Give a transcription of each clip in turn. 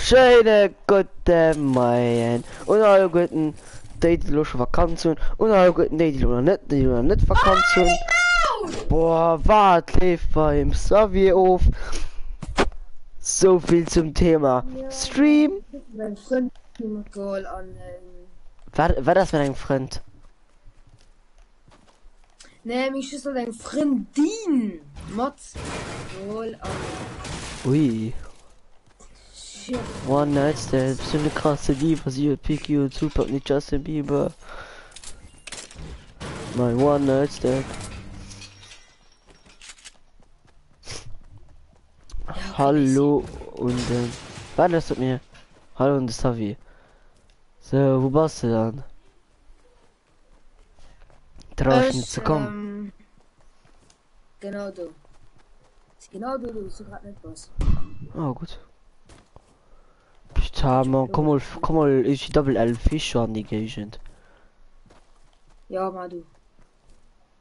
Schéine gudde Moien un alleguerten déi déi elo scho Vakanz hunn, un alleguerten déi déi elo nach net déi elo nach net Vakanz hunn. Boah wat leeft beim Xavier of? Souvill zum Thema Stream. Wat wat ass mat engem Frënd? Nee, meng Schwëster huet eng Frëndin matgeholl an. Ui. One night stand, bist du eine krasse Diva, sie hört Picky und Tupac, nicht Justin Bieber. Mein One Night Stand. Hallo und äh, warte, das tut mir. Hallo und Savi. So, wo bist du dann? Trau ich nicht Ech ze kommen. ähm, genau do. Genau do, wou s du grad net bass. Oh gut. Putain, man, komm mal, komm mal, ich Double L Fisch an die Gegend. Ja, ma du.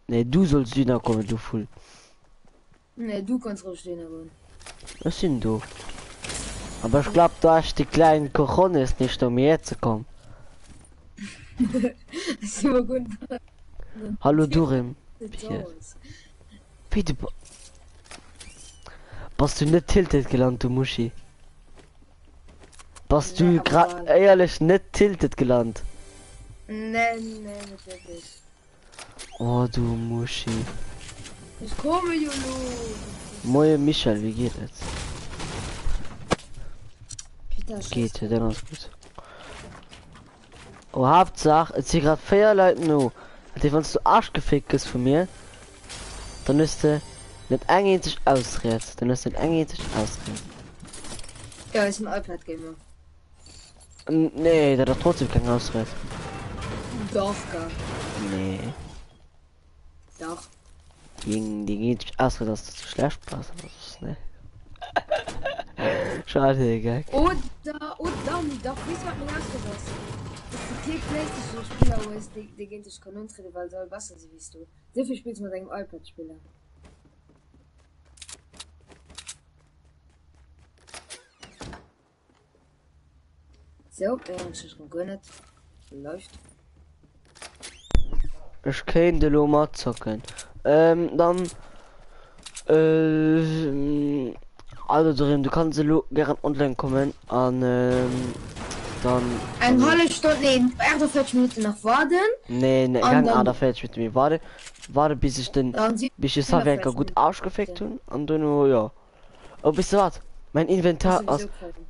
Nee, du sollst Süden kommen, du Full. Nee, du kanns roueg dohinner goen. Ech sinn do. Aber ech glaub, du hast die kleinen Cojones nicht, um hierher ze kommen. Ech si mer guer net Hallo Durim. Hier. Wéi du Bass du net tilted gelant, du Muschi? Bass du Nee, aber grad bal. éierlech net tilted gelant? Nee, nee, net wierklech. Oh du Muschi. Ech komme jo lo. Moie Michel, wéi geet et? Putain, Geet, Scheiße. dann ass gutt. Oh Haaptsaach et si grad 4 Leit no. Dat heescht wanns du Arsch gefickt gëss vu mir, dann hues de net eng eenzeg Ausried. Dann hues de net eng eenzeg Ausried. Ja, ech sinn iPad Gamer. Nee, dat ass trotzdem keng Ausried. Dach, gell. Nee. Dach. Déi déi eenzeg Ausried ass, dass du schlecht bass, aber soss ne. Schade, Gag. Oder, oder, nee, dach, weess du wat meng Ausried ass? Dass du kee Playstation Spiller hues, dee, dee géint dech kann untrieden, well se all besser si wéi s du. Dofir spills du mat engem iPad Spiller. So, ech guer net. Läuft. Ech kéint elo matzocken. Ähm, dann äh, also Doreen, du kanns elo gären online kommen an ähm, dann Eng hallef Stonn, nee, 48 Minuten nach warden. Nee, nee, An keng dann- 48 Minuten méi warden. Warte bis ich den Dann si bis ich de Savienka 47 gutt ausgefickt hunn an duerno jo. Oh, wisst du wat? Mein Inventar ass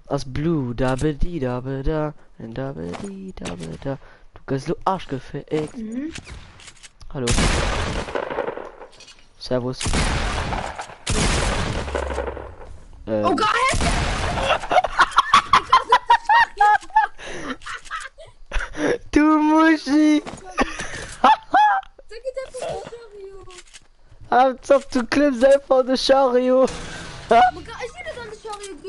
ass blue da be di da be da en da be di da be da. Du gëss lo arschgefickt. Mhm. Hallo. Servus. Ähm. Oh geil! Du Muschi! Da geht einfach de Chariot. Hauptsache du klemmst einfach an de Chariot. Ech sinn net an de Chariot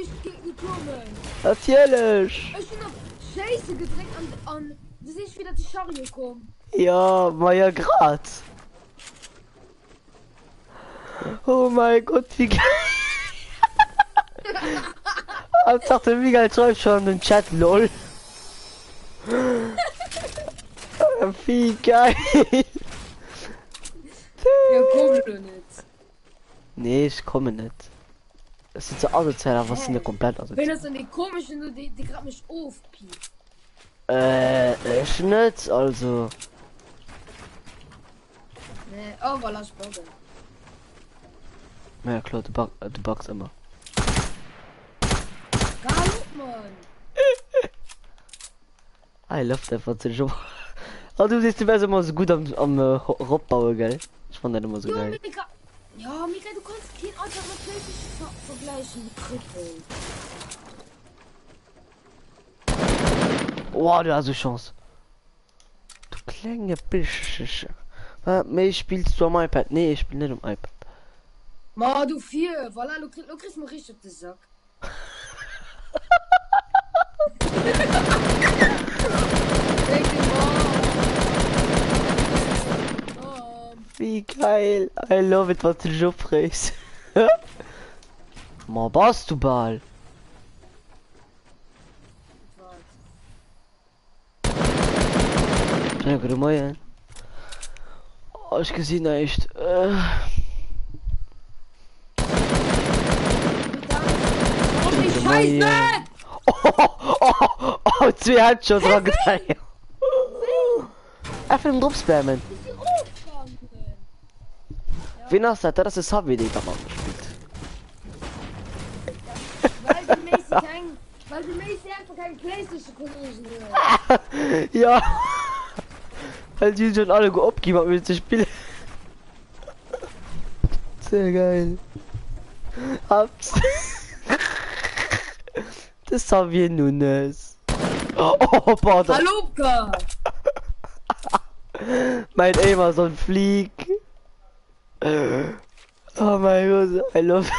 geklommen. Natierlech. Ech hunn op Schéisse gedréckt an an du sinn ech wieder de Chariot komm. Ja, ma ja grad. Oh mein Gott, wie geil. Hauptsache de Miguel schreift schon an den Chat lol. Wie geil. Ja komm lo net. Nee, ich komme net. Es sind so asozial, aber es sind ja komplett Ween asozial. ass denn dee komeschen do, dee dee grad mech ofpiipt? Äh, ech net, also. Nee, oh voilà, ech buggen. Ja klar, du bug, du bugs ëmmer. Geil op, Mann! I love that wat sech op. Oh, du siehst du wärst immer so gut am, am äh, Robbaue, gell? Ich fand das immer so Ja, geil. Mika, ja, Mika, du kannst kein iPad mit PlayStation ver vergleichen, du Krüppel. Oh, du hast so Chance. Du klenge Bischchen. Méi spillst du am iPad? Nee, ich spiel net am iPad. Ma du vier, voilà, du, krieg, du kriegst mir richtig op de Sack. Wie geil. I love it, wat du dech opreegs. Ma bass du bal. Ja, gudde Moien. Oh, ech gesinn näischt. Gudde Moien. Oh, zwee Headshots dran gedréint. Einfach drop spammen. Wien ass dat? Dat ass de Xavier, dee grad mat mir spillt. Well de Messi keng, well de Messi einfach keng Playstation-Kollegen huet. Ja. Well si hunn schonn alleguer opginn, mat mir ze spillen. Sehr geil. Ups. De Xavier Nunes. Oh, oh pardon. Hallo, Mein Aim ass on fleek. Oh mein Gott, I love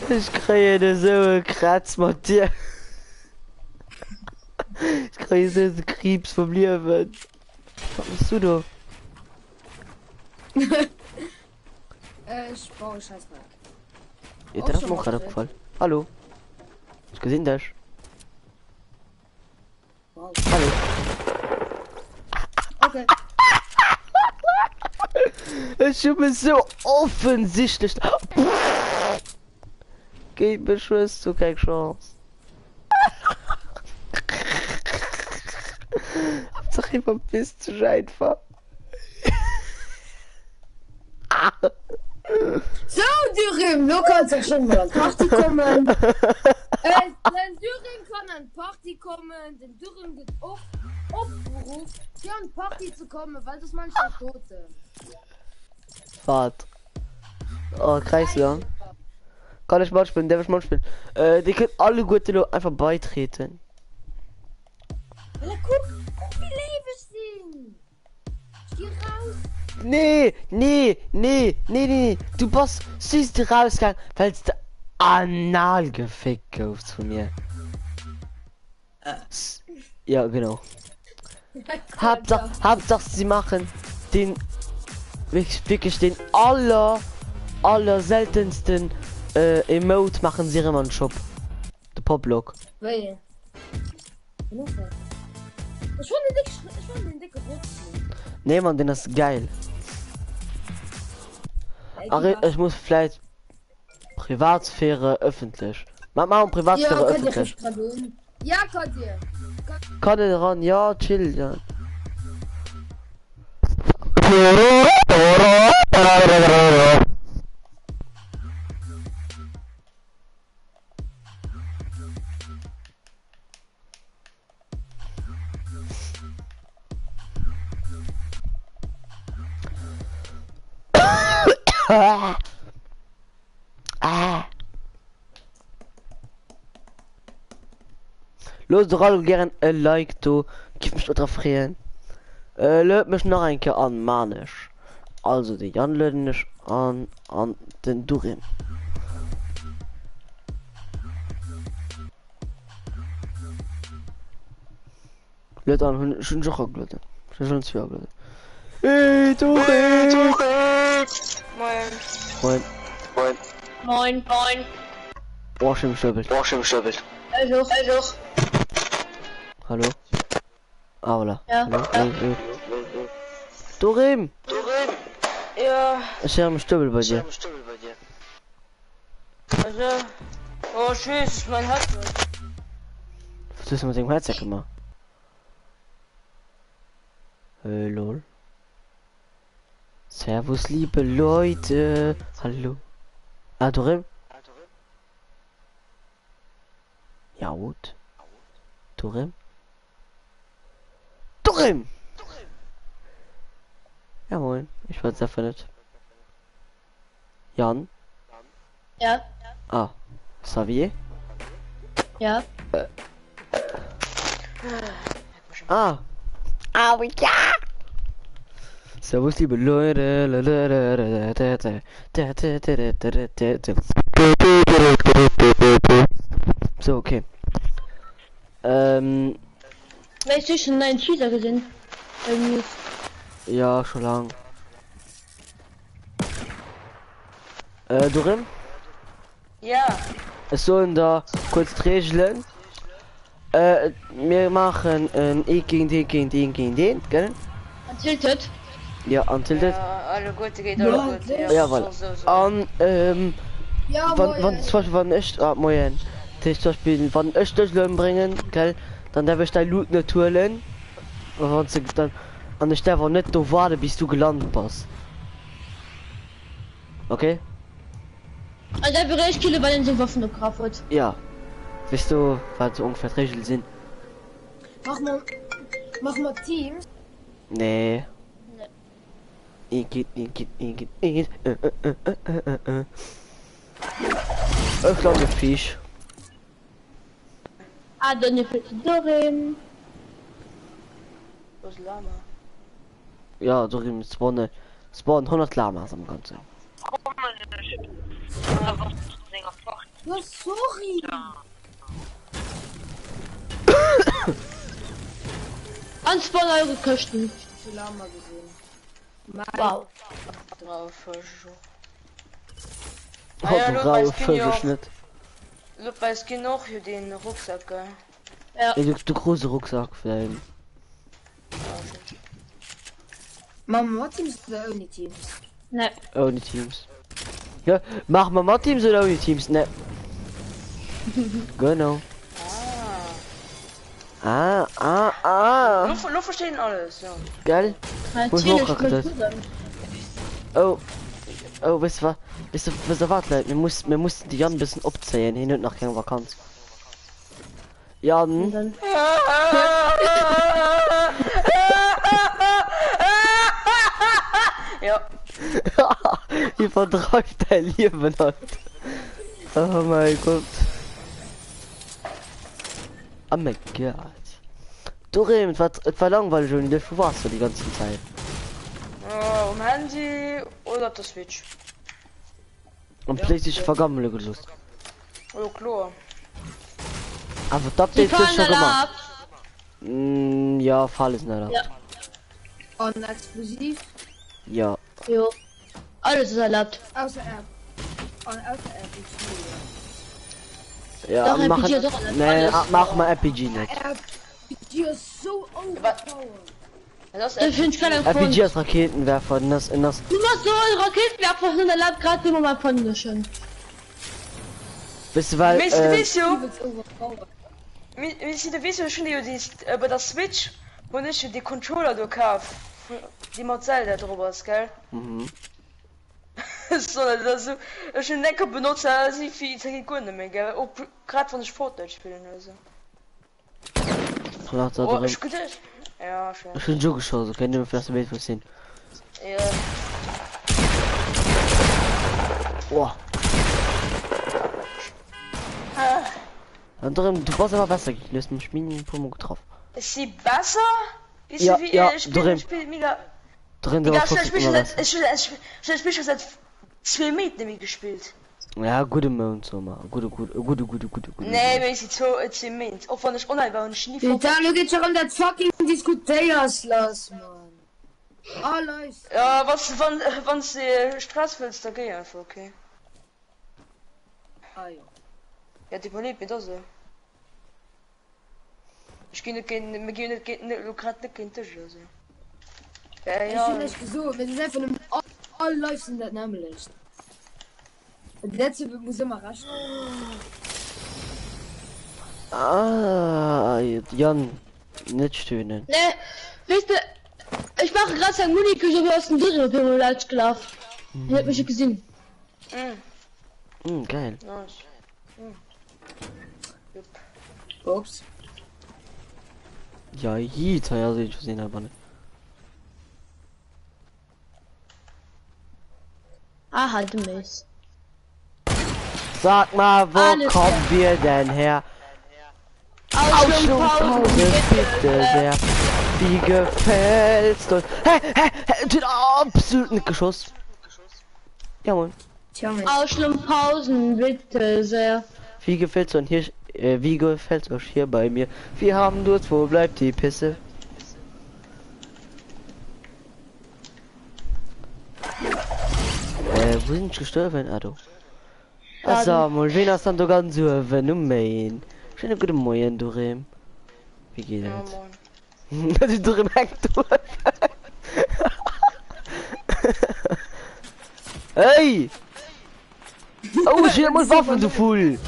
Ech kréien esou e Krätz mat dir. Ech kréien esou de Kriibs vum Liewen. Wat mëss du do? Ech baue scheiß Dreck. Ja, dat ass mir och grad opgefall. Hallo. Ech gesinn dech. Wow. Hallo. Okay. Ech hu mech sou offensichtlech. Géint mech hues du keng Chance. Haaptsaach hie verpisst sech einfach. So, Dürüm, lo kannst du schon mal an d'Party kommen. Äh, den Dürüm kann an d'Party kommen. Den Dürüm gëtt och opgeruff, fir an d'Party ze kommen, well das man schon tote. Wat? Oh, Kreisler. Kann ech matspillen? Därf ech matspillen? Äh, Dir kënnt alleguerte lo einfach beitreten. Well kuck, kuck wéi léif ech sinn. Ech gi raus. Nee, nee, nee, nee, nee, du bass just rausgaang, well s de anal gefickt goufs vu mir. Ja, genau. Haaptsaach, Haaptsaach sie machen den wirklich, wirklich den aller, aller seltensten äh, Emote machen sie immer an Shop. De Poplock. Wéi? Ech fand den dick, ech fand den dicke Rotz. Nee man, den ass geil. Ach, ich muss vielleicht Privatsphäre öffentlich. Ma machen Privatsphäre ja, öffentlich. Ja, kann dir. Kann den ran, ja, chill, ja. Ah. Loosst och all gären e Like do, giff mech ultra freeën. Äh, lued mech nach eng Kéier an, man ech. Also de Jan lueden ech an an den Durin. Lued an, hunn ech hunn ech och agelueden. Ech hunn schon zwee agelueden. Hey Durin! Moin. Moin. Moin. Moin. Oh, schön beschöbelt. Ech och. Ech och. Hallo? Ah, voilà. Ja. Hallo? Hey, hey. Durin! Ja. Ech héiere mech duebel bei dir. Also. Oh, tschüss, mein Headset. Was hues du mat dengem Headset gemaach? Äh, lol. Servus, liebe Leute. Hallo. Ah, Durin? Ja, gut. Durin? Durin! Ja, moin. Ich weiß einfach nicht. Jan? Ja. Ah. Xavier? Ja. Ah. Ah, ja! Servus, liebe Leute. So, okay. Ähm, Weißt du schon neuen Teaser gesehen? Irgendwie. ja, schon lang. Äh, Dorim? Ja. Ech soen der kuerz d'Reegelen. Äh, mir maachen en ee géint ee géint ee géint een, gell? An Tilted? Ja, an Tilted. Ja, alleguerte géint alleguerte, ja, Ja, voilà. so, so, so. An, ähm, Ja, wann, wann, moien. zum Beispill, wann ech, ah, moien. Dat heescht, zum Beispill, wann ech dech elo ëmbréngen, gell, dann däerf ech däi Loot net huelen. A wann s de dann, an ech däerf och net do waarde bis du gelant bass. Okay? An da eréischt killen, wann een seng Waffen opgeraf huet. Ja. Weess du, wat sou ongeféier d'Reegele sinn? Mach mer, mach mer Teams? Nee. Nee. Eent géint eent géint eent géint eent. Äh, äh, äh, äh, äh, äh, äh. Ech lande Fisch. Ah, dann hier fehlt den Dorim. Wo ist Lama? Ja, Dorim spawnen, spawnen 100 Lamas am Ganzen. Ja, sorry. An spawn eure Këschten. Zu Lama gesehen. Wow. Drauf, jo. Oh, Ah ja, du lo graue bei Skin jo Vögel och. Schnitt. Lo bei Skin och jo den Rucksack, gell? Ja. Ja, du, du große Rucksack für deinen. Mach mer mat Teams oder ouni Teams? Ne. Ohne Teams. Ja, mach mal mat Teams oder ohne Teams? Ne. Genau. Ah. Ah, ah, ah. Lo, lo verstehen alles, ja. Gell? Wo ist Natürlich, noch mit das? zusammen. Oh. Oh, weißt du was? Weißt du, weißt du was, Leute? Wir mussten, wir mussten die Jan ein bisschen abzählen. Hin und nach keine Vakanz. Und Jan, dann. Ja. ich vertreibt dein Leben halt. Oh mein Gott. Oh mein Gott. Du Rem, et war, et war langweilig ohne dich. Wo warst du die ganze Zeit? Äh, um Handy oder op der Switch. Am PlayStation vergammele gelooss. Jo, kloer. Awer Die d'Updates Fallen hues scho gemaach. erlaubt. Mm, ja, Fale sinn erlaabt. Ja. An explosiv. Ja. Jo. Alles ist erlaubt. Ausser R. An ausser RPG. Ja, Doch, mach, RPG ist auch erlaubt. nee, Alles. ah, mach mal RPG net. RPG ass sou overpowered. Dat ass Das finde ich keinen RPG Grund. ass Raketenwerfer, den ass, den ass, Du machst so einen Raketenwerfer sind erlaubt, gerade immer mal von mir schon. weißt du, well, Wees de äh, wees jo, Übelst overpowered. wees de wees jo, ech hunn jo déi äh, bei der Switch hunn ech jo dee Controller do kaf, dee mat Zelda drop ass, gell? mhm. So, dat ass esou, ech hunn en enker benotzt, dat ass iergendwéi, dat geet guer net méi, gell? Och grad wann ech Fortnite spillen oder esou. Lach da Oh, drin. ech geduecht. Ja, schon. Ech hunn jo geschoss, okay, nëmme fir dass du weess, wou ech sinn. Ja. Oh. An drëm, du bass awer besser ginn, du hues mech mini puer mol getraff. Ech si besser? Weess Ja, du wéi ja, ech spillen? drëm. Ech spillen mega. Drëm, du Digga, bass ech trotzdem spille ëmmer seit besser. ech ech ech spille scho seit zwee Méint net méi gespillt. Ja, gudde Mount, so mar. Gudde, gudde, gudde, gudde, gudde, gudde Nee, Mount. mee si zwou et si Méint. Och wann ech online war, hunn ech ni Putain, Fortnite lo gespillt. geet scho rëm dat fucking Diskutéiers lass, Mann. Ah, Livestream. Ja, wanns wann wanns de Stress wëlls, da géi einfach, okay? Ah jo. Ja, deet mer leed, mee et ass esou. Ech ginn net géint, mir ginn net géint, elo grad net géint dech oder sou. Ja, Ech ja. hunn näischt gesot, mee et ass einfach nëmmen all Lives sinn dat nämmlecht. De Letzte muss ëmmer Recht hunn. Ah, Jan, net stöhnen. Ne, weess de, ech maache grad seng Munni, ech op ass den Dürren op eemol laanscht gelaf. Hien huet mech net gesinn. Mm. Mm, geil. Nice. Mm. Jupp. Ups. Ja, jit, hei ass een versehen awer net. Aha, du Mist. Sag mal, wo Alles kommen klar. wir denn her? Aus Schlumpfhausen, Ausschlumpfhausen, bitte sehr. Wie gefällt's euch? Hä, hä, hä, den absolut net geschoss. Ja, moin. Tja, Mensch. Aus Schlumpfhausen, bitte sehr. Wie gefällt's euch hier, äh, wie gefällt's euch hier bei mir? Wir haben Durst, wo bleibt die Pisse? Äh, wo sinn ech gestuerwen? Ah, do. Also, mol, ween ass dann do ganz uewen um Main? Schéine gudde Moien, Dorem. Wéi geet Ja, et? moin. Dat ist doch eng do. Hey! Oh, ich hab mal Waffen, du Full!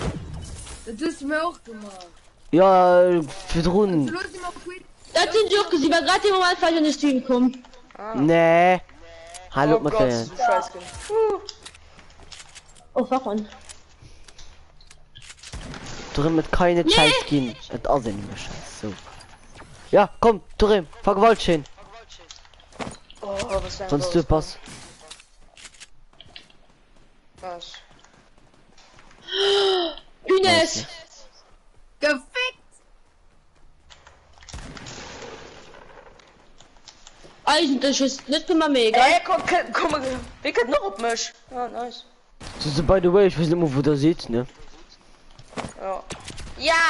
Dat hues du mir och gemaach. Ja, virdrun. Lo si mer quitt. Dat hunn ech och gesinn, war grad dee Moment war ech an de Stream komm. Nee. Hallo, Oh mat Gott, der. du Scheißkind. Puh. Oh fuck man. Drin mit keine Scheiß ginn. Et ass een nëmme Scheiß. So. Ja, komm, Turim, vergewaltig ihn. Oh, was für ein Sonst du pass. Was? Ines! Gefickt! Eigentlech hues net gemaach, mee egal. Ey, komm, komm, komm, wer geht noch op mech? Ja, nice. So, so, by the way, ich weiß nicht mehr, wo der sitzt, ne? Ja. Ja!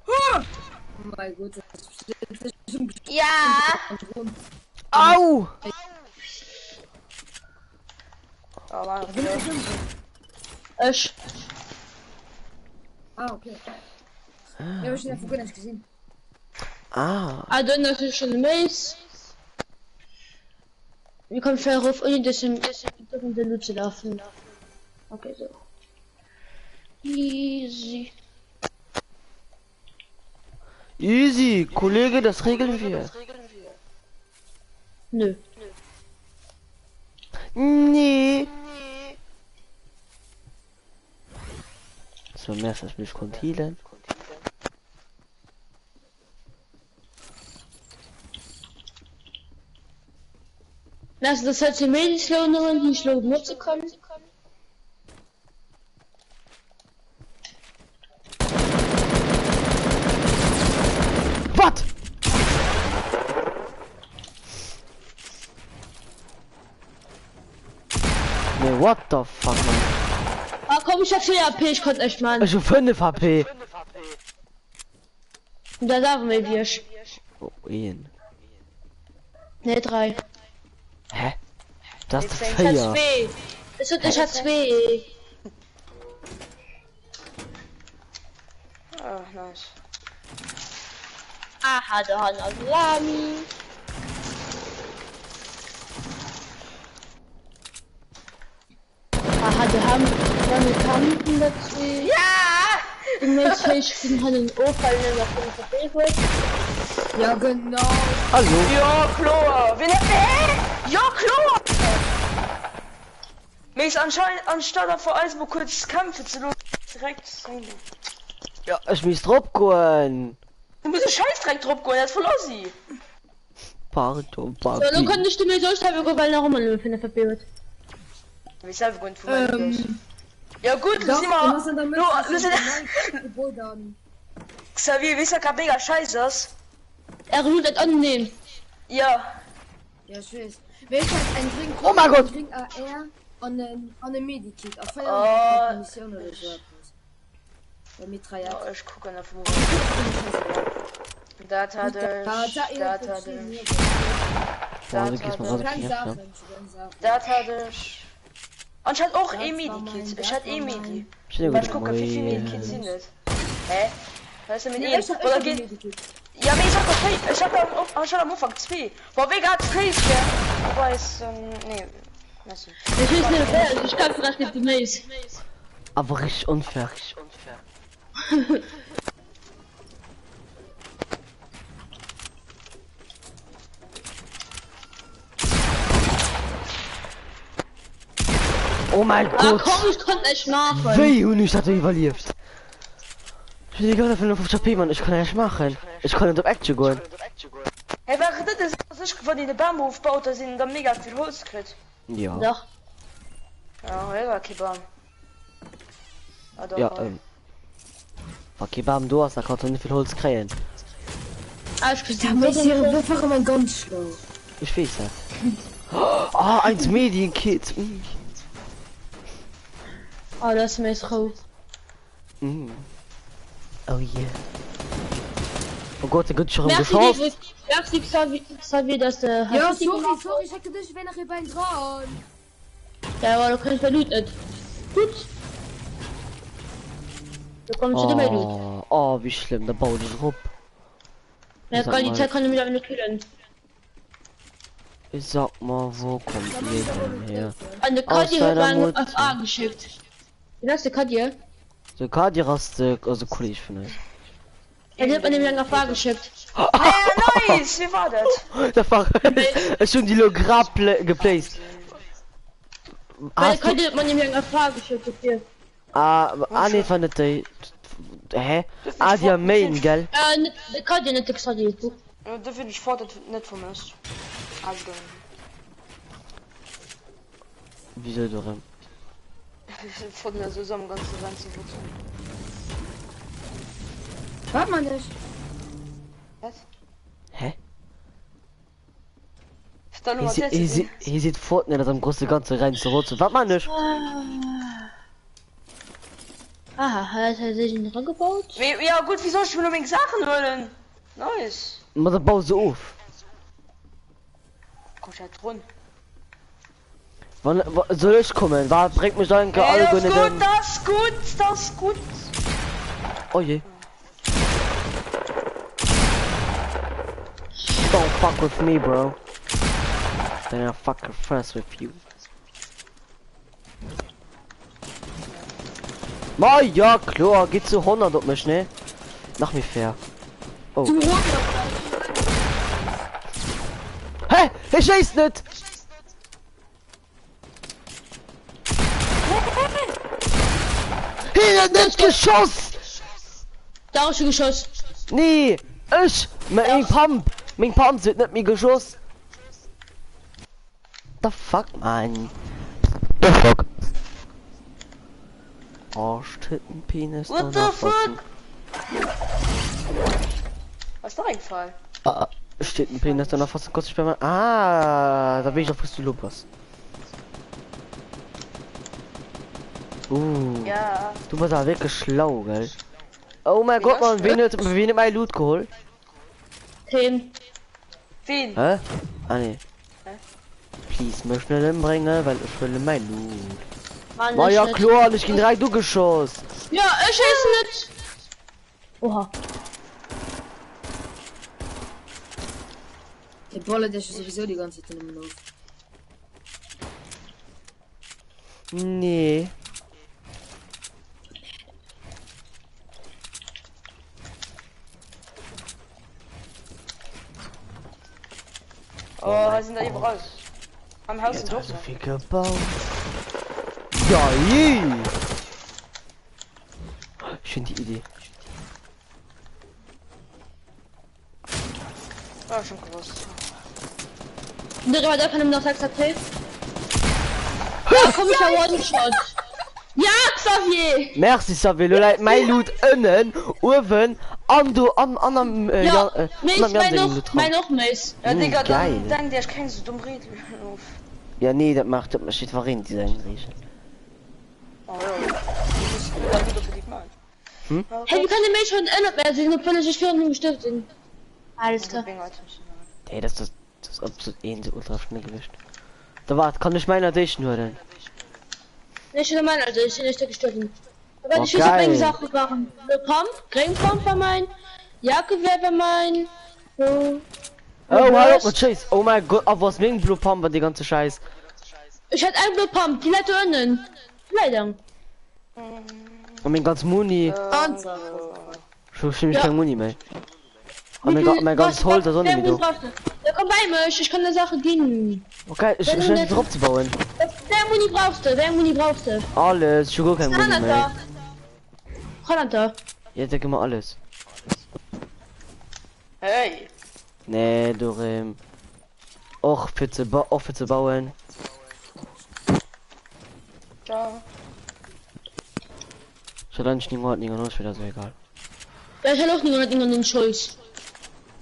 Oh mein Gott, das ist schon Ja! Au! Oh, Mann, Ech. Ah, okay. Ja, ich hab einfach nicht gesehen. Ah. Ah, dann ass ech schon Mace. Wie kommt schnell rauf, ohne dass im den Loot zu laufen. Okay, so. Easy. Easy, Kollege, das regeln wir. Nö. Nee. So, mehr als mich konnte healen. Also das hat sie mir nicht lohnen, nicht lohnen zu kommen. Wat? Nee, what the fuck, man. Ah komm, ich hab 4 AP, ich konnte echt mal. Ich hab 5 HP. Da darf mir wir. Oh, een. Ne, 3. Hä? Das ist Ich hab 4. 2. Es wird ich hab 2. Ah, nice. Aha, da hat er Salami. Aha, da haben wir Kanten dazu. Ja! Ich bin halt den Opa in der Verfehlung. Ja, genau. Hallo. Ja, klar. Wen hat Hä? Ja, klar! Mir ist anscheinend, anstatt davor alles mal kurz kämpfen zu lassen, direkt rein. Ja, ich muss drauf gehen. Du musst einen Scheißdreck drauf gehen, das ist voll Ossi. Pardon, So, dann Papi. konnte ich mir so schreiben, weil noch immer für eine Verfehlung. Ich selber gut von meinem Ähm, Ja gut, doch, sind du wir. musst in der Mitte. Lo, wir sind Gebäude an. Xavier, weißt du, grad mega scheiße ist? Er ruht das annehmen. Ja. Ja, ich weiß. Welch hat ein Drink? Oh mein Gott! Ein Drink AR und ein, und ein Medikit. Auf Oh. Feier Mission oder so etwas. Bei Mitraillette. Ja, ich gucke nach dem Dat hat Da, ich. da, Dat hat ich. Boah, du gehst mal raus. Ganz Ja, Sachen, ganz Sachen. Dat hat ich. Anscheinend auch Das eh war Medikit. mein, Ich hatte das eh war Medi. mein. Schönen Warte, ich guten gucke, wie viele Morgen. Medikits sind das? Hä? Was ist denn mit Nee, ihm? ich hab, ich Oder hab ein geht. Medikit. Ja, aber ich hab doch vier- ich hab am, anscheinend am Anfang zwei. Boah, wegen hat Freeze, gell? Wobei es, ähm, nee. Weißt du. Ich weiß nicht, wer ich kann vielleicht nicht die Mace. Aber richtig unfair. Oh mein Ah Gott! komm, ich konnte echt machen. Wéi hunn ich dat iwwerlieft? Ich bin egal 55 HP, Mann, ich kann echt machen. Ich kann net op Action goen. Hey, war das ist, dass ich von den Baum aufbaut, da sind da mega viel Holz kriegt. Ja. Doch. Ja, ja, war kein Baum. Ah, doch, Ja, ähm. Okay, Bam, du hast, da kannst du nicht viel Holz kréien. Ah, ich bin Ja, aber ich hier einfach immer ganz schlau. Ich weiß das. Ah, eins Medienkit. Mm. Oh, das ist Mace roh. Mm. Oh yeah. Oh Gott, der gëtt schon Merci, geschoss. David. Merci, Xavier, Xavier, dass du. Ja, sorry, sorry, ich hätte dich, wenn ich beim dran. Ja, aber du kannst bei Loot nicht. Gut. Du kommst oh. zu dem Loot. Oh. Oh, wéi schlëmm, da bauen ech erop. Ja, Sag kann die mal. Zeit kann ich mich aber nicht killen. Sag mal, wo kommt ihr denn her? An de Aus Kadir huet deiner mer eng Mutter. FA geschickt. Wien ass de Kadir? De Kadir ass de, ass e Kolleg vun eis. En huet mer nämlech eng FA geschickt. Ah, nice! Wie war dat? Dat war ech hunn déi lo grad geplaced. Well de Has du Kadir huet mer nämlech eng FA geschickt dofir. Ah, ah nee, war net déi. Hä? Ah, déi am Main, gell? Äh, net de Kadir, net de Xavier. Dofir hunn ech Fortnite net vermësst. Also dann. Wieso du rem? Fortnite ass sowieso am ganzen Rand zu wutzen. Wat man ech? Was? Hä? Da Hie si- hie si- hie seet Fortnite ass am grosse ganze rein ze rotzen. Wat man ech? Aha, hat er sich in dran gebaut? Ja gut, wie soll ich mir nur meng Sachen holen? Nice. Ma da bau se of. Komm ich halt run. Wann wa, soll ech kommen? Wa bréngt mech enke Ey, das alleguer ist net gut, ëm. das ist gut, das ist gut. Oh je. Don't fuck with me, bro. Then I fuck your first with you. Ma ja, kloer, geet zu 100 op mech, ne? Nach méi fair. Oh. Zu 100? Hä? Hie schéisst net! Hien huet net geschoss! Dach, ech hu geschoss. Nee, ech! Meng Pump! Meng Pump huet net méi geschoss! The fuck man? The fuck? Arsch, Titten, Penis, What the fuck? Was ist da eingefallen? Ah, steht ein Penis danach fast kurz Sperma. Ah, da bin ich doch, wo du Lob hast. Uh. Ja. Du warst aber wirklich schlau, gell? Oh mein Gott, man, wen hat, wen hat mein Loot geholt? Wen? Wen? Hä? Ah, nee. Please, mech net ëmbréngen, well ech wëlle mäi Loot. Mann, Ma ech ja net. kloer, ech ginn direkt ugeschoss. Ja, ech schéissen net. Oha. De ballert dech sowieso die ganze Zeit nëmmen of. Nee. Oh, hei sinn der iwwerall. Am Haus sind Jetzt och hast du nach. viel gebaut. Geil! Ich finde die Idee. Ah, schon gewusst. Der war einfach nach 6 AP. Ja, komm ich ja One-Shot. Ja, Xavier! Merci Xavier, lo läit mäi Loot ënnen, uewen an do an an am äh, Ja, Jan, äh, nee, an am ich Jan mein sengem och, Loot dran. mein och méis. Ja, Mm, Digga, geil. dann denkt Dir, ech keng sou dumm Regeln of. Ja nee, dat macht dat mécht jiddwereen déi seng Reegel. Oh jo, du muss dat net unbedingt maachen. Hm? Oh Hey, wie Gott. kann de Méi schon ënnert mir sinn, obwuel ech virun him gestuerft sinn? Alles klar. Hey, das das das ist absolut een so ultra schnell gewicht. Da wart, kann ich meiner dich holen? Nee, ech hunn mein, also ech sinn echt gestuerwen. Aber Oh, ich wüsste, meng geil. Sache waren Blue Pump, Green Pump war mein, Jagdgewehr war mein, so. Oh, hör op Burst. mat Scheiss. Oh mein Gott, a was meng Blue Pump an die ganze Scheiß. Ech hat eng Blue Pump, déi läit do ënnen. Déi läit eng. An meng ganz Muni. Ech hu nämlech Ja. keng Muni méi. An mein, ga- mein ganz Holz ass och net méi do. Ja, komm bei mech, ech kann der Sache ginn. Okay, ech ech Wenn ech drop ze bauen. Wéi eng Muni brauchst du? Wéi eng Muni brauchst du? Alles, ech hu guer keng Muni méi. Granata. Granata. Ja, da gi mer alles. Hey! Nee, Dorem. Och fir ze ba och fir ze bauen. Ciao. Ech hat eigentlich 999, dat ass mir egal. Ja, ech hat och 999 Holz.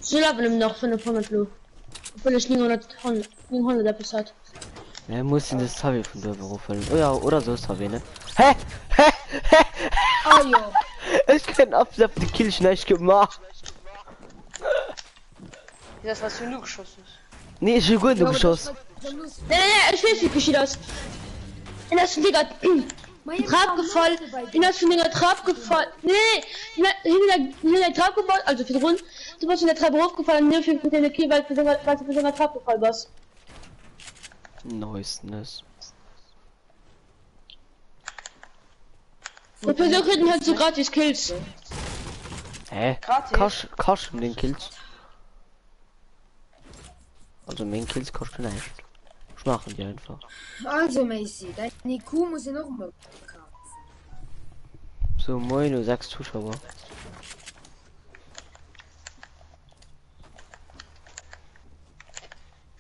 Sou level em nach 500 lo. Obwuel ech 900, 900 eppes hat. Mir mussen de Xavier vun do erofhuelen. Oh ja, oder so Xavier, ne? Hä? Hä? Hä? Ah jo. Ech kréien absolut de Kill schlecht gemaach. Das was du nur geschossen hast. Nee, ech hu guer net ugeschoss. Nee, nee, nee, ech weess wéi et geschitt ass. En ass, Digga. Trap gefall, hien ass vun enger Trap gefall, nee, hien huet hien huet eng Trap gebaut, also virdrun, du bass vun der Trap erofgefall an duerfir krut hien e Kill, well s du well s du vun senger Trap gefall bass. Niceness. Dofir sou kritt en halt sou gratis Kills. Hä? Gratis? Kasch, kaschten den Kills? Also meng Kills kaschten näischt. Ech maachen déi einfach. Also Macy, dein IQ muss een och mol kaufen. So moin no 6 Zuschauer.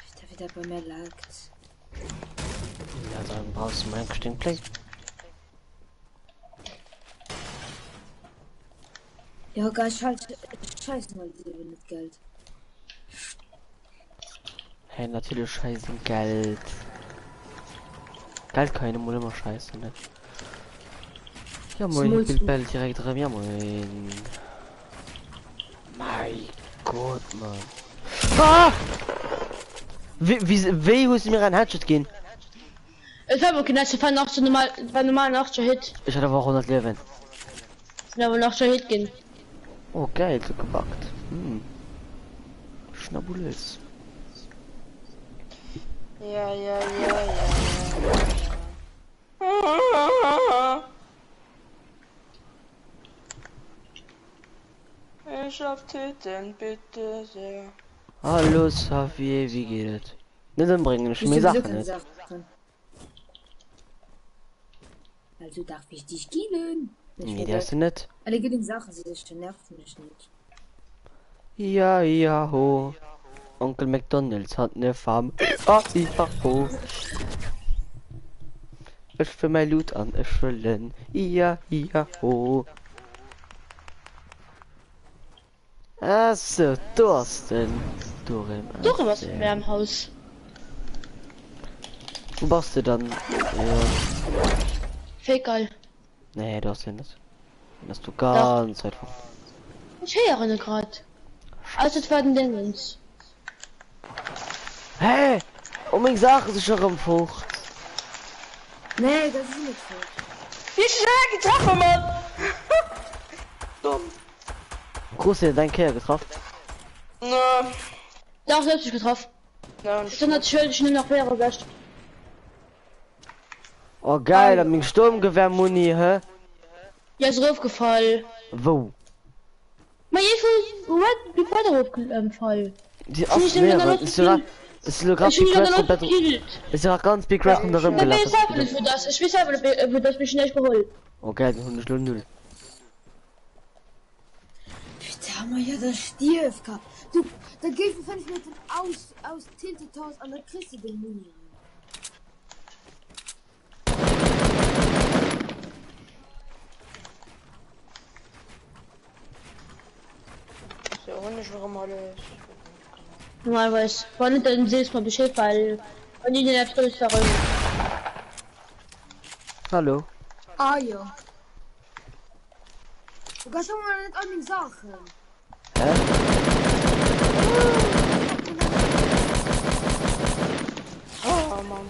Alter, wie dat bei mir laggt. Ja, dann brauchst du mein Gesting Play. Ja, geil, scheiß, scheiß mal lieber net Geld. Hey, natürlich scheißen Geld. Geld kann ich mal immer scheißen, ne? Ja moin, Smolst Bild du? Bell direkt drin. Ja moin. Mein Gott, Mann. Ah! Wie, wie, wie hast du mir einen Headshot gehen? Et war awer keen Headshot, war nach so normal, war normal en 80er Hit. Ich hatte aber auch 100 Leben. Sinn awer en 80er Hit ginn. Oh geil, so gebackt. Hm. Schnabulis. Ja, ja, ja, ja, ja. Ich hab töten, bitte sehr. Hallo Xavier, wie geht es? Net ëmbréngen, ech Du hu meng sowieso Saachen keine net. Sachen. Also darf ich dich killen? Ich Nee, will däerfs du net. Alle guten Sachen, sie sich nerven mich nicht. Ja, ja, ho. Onkel McDonalds hat ne Farm. Ah, ja, ho. Ech wëll mäi Loot an ech wëll en Ja, ja, ho. Ah sou, do ass den Dorem. Dorem ass bei mir am Haus. Wou bass de dann? Ja. Fake geil. Nee, do ass hien net. Hien ass do ganz weit fort. Ech héieren e grad. Also et war den Dingens. Hä? Oh meng Saache si scho rëm fort. Nee, dat ass net fort. Wie schnell getroffen, Mann! Dumm. Krus de deng Kéier getraff? Nö. Dach, du hues mech getraff. Nö. Ech hunn natierlech nëmmen nach 64. Oh geil, an meng Sturmgewehrmuni, hä? Déi ass erofgefall. Wou? Ma ech hu Red Big Brother erofgefall. Déi ass mehrere. Ech si ech si lo grad Ech hunn Big déi Red komplett gekillt. ech si grad ganz Big Red ronderëm Mä gelaf. ech weess selwer net wou dat ass. Ech weess selwer net wou dat ass, mee ech hunn näischt geholl. Oh geil, dann hunn ech lo null. Putain, ma ja, da stierf ka. Du, da géif 5 Minuten aus, aus Tilted Towers an da kriss du den Muni rein. So, hunn ech erëm alles. Normalerweis. Wann net, dann sees mer Bescheed, well wann déi den App drin ist, war Hallo. Ah jo. Du kannst schon mal net all meng Saachen. Hä? Oh Mann.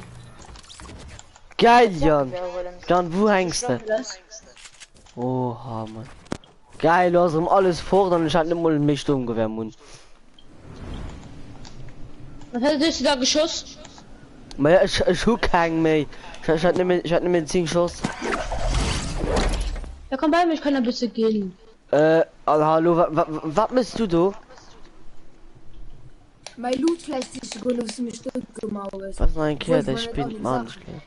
Geil, Jan. Jan. Jan, wou hängs de? Oha, Mann. Geil, du hast erëm alles fort an ech hat net mol méi Sturmgewehr am Mund. Was hat dich da geschoss? Ma ja, ech, ech hu keng méi. Ech, ech hat nëmmen, ech hat nëmmen 10 Schoss. Ja komm bei mir, ich kann ein bisschen gehen. Äh, an hallo, wa, wa, wat mëss du do? Mein Loot vielleicht sich sogar noch so ein Stück gemauert. Was noch eng Kéier, Obwohl däi ich mal net all spinnt meng Mann. Sachen hat.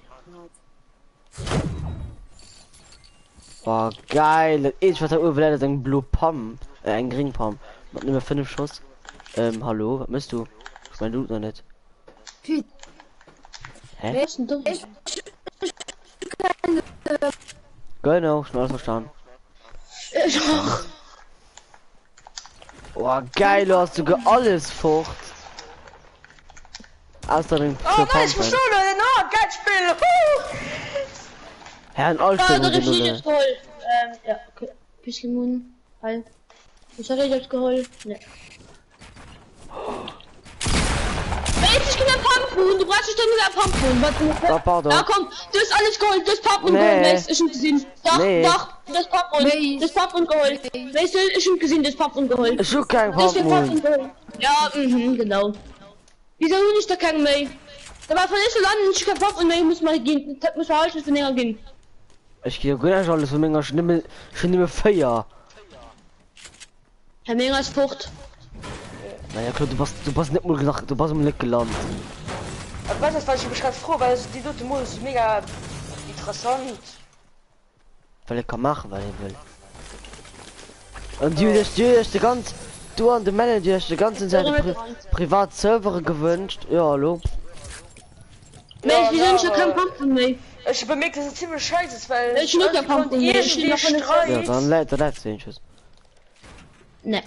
Boah, geil. Dat eenzegt wat da uewe läit ass eng blo Pump, äh, eng gréng Pump mat nëmme 5 Schoss. Ähm, hallo, wat mëss du? Ech mein Loot nach net. Pit. Hä? Wer ist denn dumm? Ich Genau, schon alles verstanden. Ich auch. Oh, geil, du hast sogar alles fort. Außer den Oh zur nein, ich Pumpen. verstohlen! Oh, geil Spiel! Huh! Herr, all Ah, Spiel doch, ich null. hab's geholt. Ähm, ja, okay. Bisschen Moon. Hi. Ich hab ich hab's geholt. Ne. Ey, ich kann Pump! Pumpmoon, du brauchst dich doch nur Pumpmoon. Was? Da, pardon. Da komm, du hast alles geholt, du hast Pumpmoon Nee. geholt, Mace, ich hab gesehen. Doch, Nee. doch, du hast Pumpmoon, Mace. du hast Pumpmoon geholt. Mace, ich hab gesehen, du hast Pumpmoon geholt. Ech hu keng Du hast den Pumpmoon. Pumpmoon geholt. Ja, mhm, genau. Wieso hun ich da keinen méi? Da war von nicht landen, ich kein Pumpmoon méi, muss mal gehen, das muss mal von länger gehen. Ech gi guer näischt alles vu menger, ech hunn nëmme, ech hunn nëmme 4. Herr Menger ist fort. Naja Claude, du bass, du bass net mol nach, du bass emol net gelant. Aber weißt du, was ich mich grad froh, weil die dote Modus ist mega interessant. Well e ka maachen wat e wëll. An Dir hutt iech, Dir hutt iech de ganz, du an de Manager, Dir hutt iech de ganzen Zäit e Pri privat Servere gewënscht. Jo hallo. Mee Ja, wieso hunn ech da na, keng Pumpen méi? Ech hu bemierkt, dass et zimmlech scheiss ass, well Ech hunn och keng Pumpen méi. Ech hunn irgendwie nach net. Jo Streit. dann läit, da läit se jedenfalls. Nee.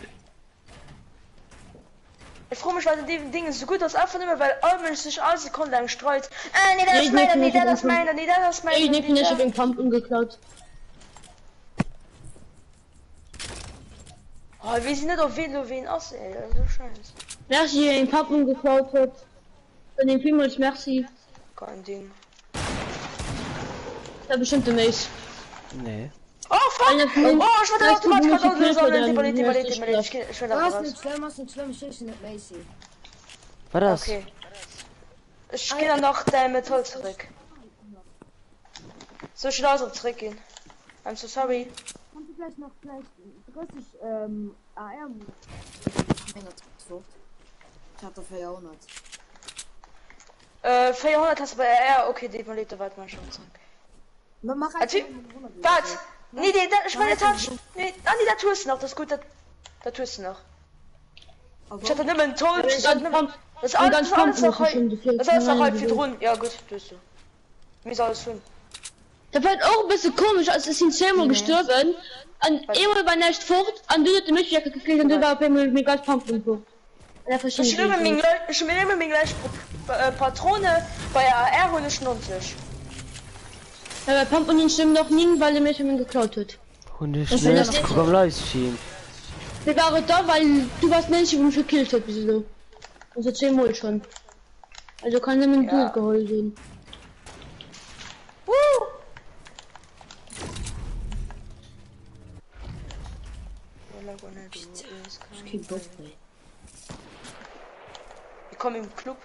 Ech froe mech wat un deem Ding esou gutt ass, einfach nëmme well all Mënsch sech all Sekonn laang streit, ah nee dat ass Nee, mäiner, nee, nee dat ass mäiner, nee dat ass mäiner, Nee, nee nee, ich hab dat. eng Pumpen geklaut. Oh, ech weess net op ween lo ween ass ey, dat ass esou scheiss. Merci, eng Pumpen geklaut huet. Dann dem villmools Merci. Kein Ding. Dat war bestimmt de Mace. Nee. Oh fuck! Einer von uns- Oh, ech wollt den Weißt du, Automat wo grad ich auslösen, gekillt oh, wurde? nee, tut mir leid, tut mir leid, tut mir leid, ich geh- ich will da Ass raus. net schlimm, ass net schlimm, ech heeschen net Macy. Wat ass? Okay. Ech ginn dann nach däi Metall zeréck. Soll ech den alles op zeréck ginn? I'm so sorry. Kanns du vläicht nach vläicht 30 ähm AR Menger fort. Ich hat der 400. Äh, 400 hast du bei AR, okay, tut mir leid, da warte mal schon zurück. Ma mach Ah, einfach Typ, 100 wat? Nee, nee, dat, ich meine, dat hat, nee, ah, nee, dat hues du nach, das ist gut, dat, dat hues du nach. Ich hatte nëmmen Toll, ich hatte nëmmen, das ist alles, das ist alles noch hei, das ist alles noch hei virdrun, ja gut, das du. Mir ist alles hun. Dat war och e bësse komesch, also ech sinn zweemol gestuerwen an eemol war näischt fort an dunn huet de Mëtschjacke gekillt an du war op eemol meng ganz Pumpen fort. An dat verstinn Ech ech hun nëmme iergendwéi meng net. Leit, ech hun nëmme meng lescht Patrone, bei AR hun ech 90. Ja bei Pumpen hunn ech nëmmen nach 9 well de Mëtsch meng geklaut huet. Hunn ech Ech well net, dat kuck am Livestream. Wéi war et da, well du waars den eenzege wou mech gekillt huet bis elo, also zweemol schonn, also kann nëmmen du Ja. et geholl sinn. Woo! Keen Bock méi. Ich komm im Club.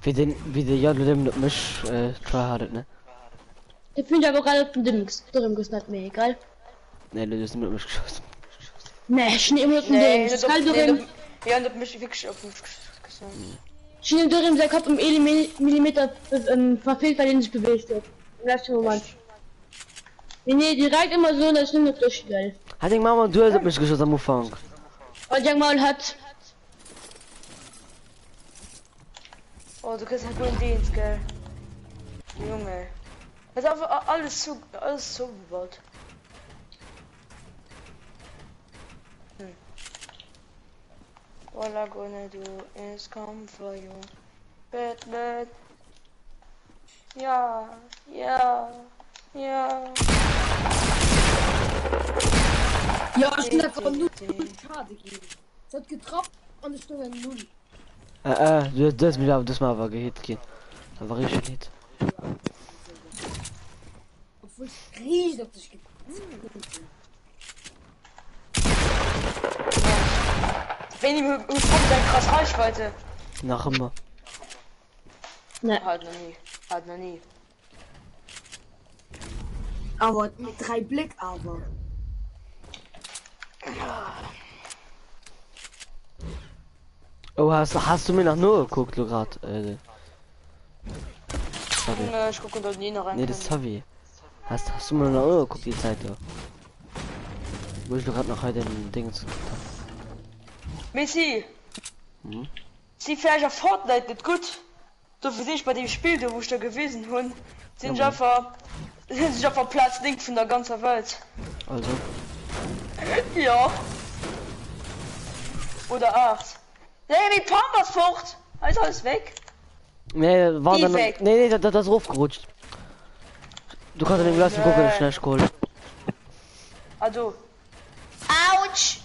Wéi den, wéi de Jan lo nëmmen op mech äh, tryhardet, ne? Dofir hunn ech awer och grad op den Dëms Dërem gesnappt, mee egal. Nee, du hues nëmmen op mech geschoss. Nee, ech hunn ëmmer op den Nee, Dërem net op, gell nee, Dërem? op, ja, net op mech, wirklich op mech geschoss. Ech hunn dem Dërem säi Kapp ëm ee Millimeter verfeelt, well hien sech beweegt huet am leschte Moment. Nee, nee, direkt ëmmer soen, dat ech nëmmen op dech gell. Hat deng Mamm an du hues op mech geschoss am Ufank. Halt deng Maul, hat. Oh, du kriegst einen guten Dienst, gell? Junge. Das ist einfach alles zu, alles zugebaut. Hm. All I gonna do is come for you. Batman. Ja, ja, ja. Ja, ech hunn einfach null Schade ginn. Se huet getraff an ech stoung eng Null. Äh, äh, du hues, du hues mech awer, du hues mech awer gehit ginn. Dat war richteg en Hit. Obwuel ech riicht op dech gezielt hunn. Wéini huet Trump eng krass Reichweite? Nach ëmmer. Nee. Hat nach nie. Hat nach nie. Awer mit 3 Bléck awer. Oh, has, has du mir nach nogekuckt lo grad? Äh, Xavier. Nee, ech kucken do ni nach eng Nee, de Kéier. Xavier. Has, has du mir nach nogekuckt déi Zäit do? Wou ech lo grad nach hei den Dingens gekuckt hat. Messi, Hm? si vläicht a Fortnite net gutt? Dofir sinn ech bei deem Spill do, wou ech der gewisen hunn, sinn ech Jawohl. einfach, sinn ech einfach Plaz 9 vun der ganzer Welt. Also. Jo. Oder 8. Nee, meng Pump ass fort! Hei ass alles weg. Nee, war Déi dann, weg. nee, nee, dat, dat ass erofgerutscht. Du kannst an dem Livestream kucken, ech Nee. näischt geholl. Ah do. Autsch!